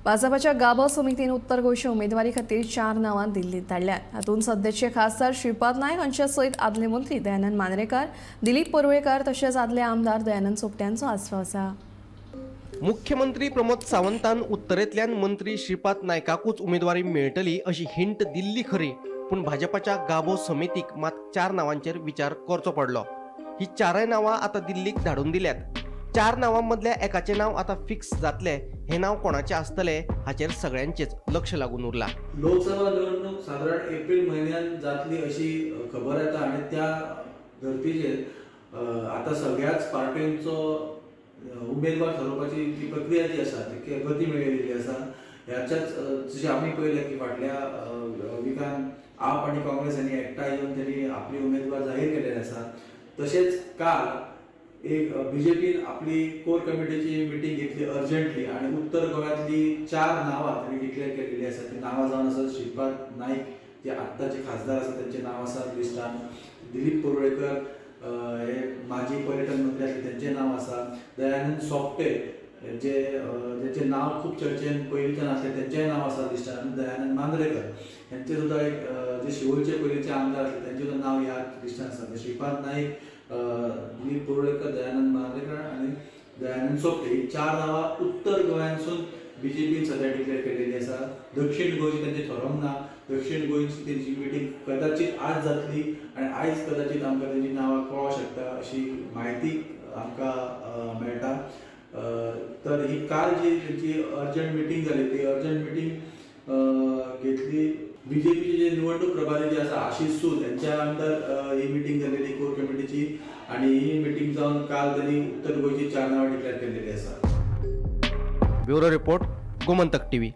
भाजपाच्या गाबो समितीन उत्तर गोंयच्या उमेदवारी खातीर 4 नांवां दिल्लीत धाडल्यात. हातूंत सध्याचे खासदार श्रीपाद नायक हांचे सयत आदले मंत्री दयानंद मांद्रेकार, दिलीप परुळेकार तशेंच आदले आमदार दयानंद सोपटे हांचो आस्पाव आसा. मुख्यमंत्री प्रमोद सावंतान उत्तरेंतल्यान मंत्री श्रीपाद नायकाकूच उमेदवारी मेळटली अशी हिंट दिल्ली खरी, पूण भाजपाच्या गाबो समितीक मात 4 नावांचेर विचार करचो पडलो. ही 4 नांवां आतां दिल्लीक धाडून दिल्यात. 4 नांवां मदल्या एकाचें नांव आतां फिक्स जातलें. हें नांव कोणाचें आसतलें हाचेर सगळ्यांचेच लक्ष लागून उरलां. लोकसभा निवडणूक सादारण एप्रिल म्हयन्यान जातली अशी खबर येता आनी त्या धर्तीचेर आतां सगळ्याच पार्टींचो उमेदवार थारोवपाची जी प्रक्रिया जी आसा ती गती मेळिल्ली आसा. ह्याच्याच जशें आमी पळयलें की फाटल्या विकान आप आनी काँग्रेस हांणी एकठांय येवन त्यांनी आपले उमेदवार जाहीर केलेले आसा. तशेंच काल एक बीजेपीन आपली कोर कमिटीची मिटींग घेतली अर्जंटली आनी उत्तर गोंयांतली 4 नांवां तांणी डिक्लेअर केलेली आसा. ती नांवां जावन आसा श्रीपाद नायक जे आत्ताचे खासदार आसा त्यांचे नांव आसा लिस्टान, दिलीप परुळेकर हे माजी पर्यटन मंत्री आसले त्यांचे नांव आसा, दयानंद सोपटे जे ज्यांचे नाव खूब चर्चेन पयलींच्यान आसले त्यांचेय नांव आसा लिस्टान, आनी दयानंद मांद्रेकर यांचे सुद्दां एक जे शिवोलचे पयलींचे आमदार आसले त्यांचे सुद्दां नांव ह्या लिस्टान आसा. श्रीपाद नायक, दिलीप परुळेकर, दयानंद मांद्रेकर आनी दयानंद सोपटे ही 4 नांवां उत्तर गोंयांसून बीजेपीन सध्या डिक्लेअर केलेली आसा. दक्षिण गोंयची तांची थारोवंक ना. दक्षिण गोंयची तेंची मिटींग कदाचित आज जातली आनी आयज कदाचित आमकां तेंची नांवां कळोंक शकता अशी म्हायती आमकां मेळटा. तर ही काल जी तेंची अर्जंट मिटींग जाली ती अर्जंट मिटींग घेतली बीजेपीचे जे निवडणूक प्रभारी जे आसा आशिष सूद यांच्या अंडर ही मिटींग जालेली कोर कमिटीची आनी ही मिटींग जावन काल त्यांनी उत्तर गोंयची 4 नांवां डिक्लेअर केलेली आसा. Bureau report, Gomantak TV.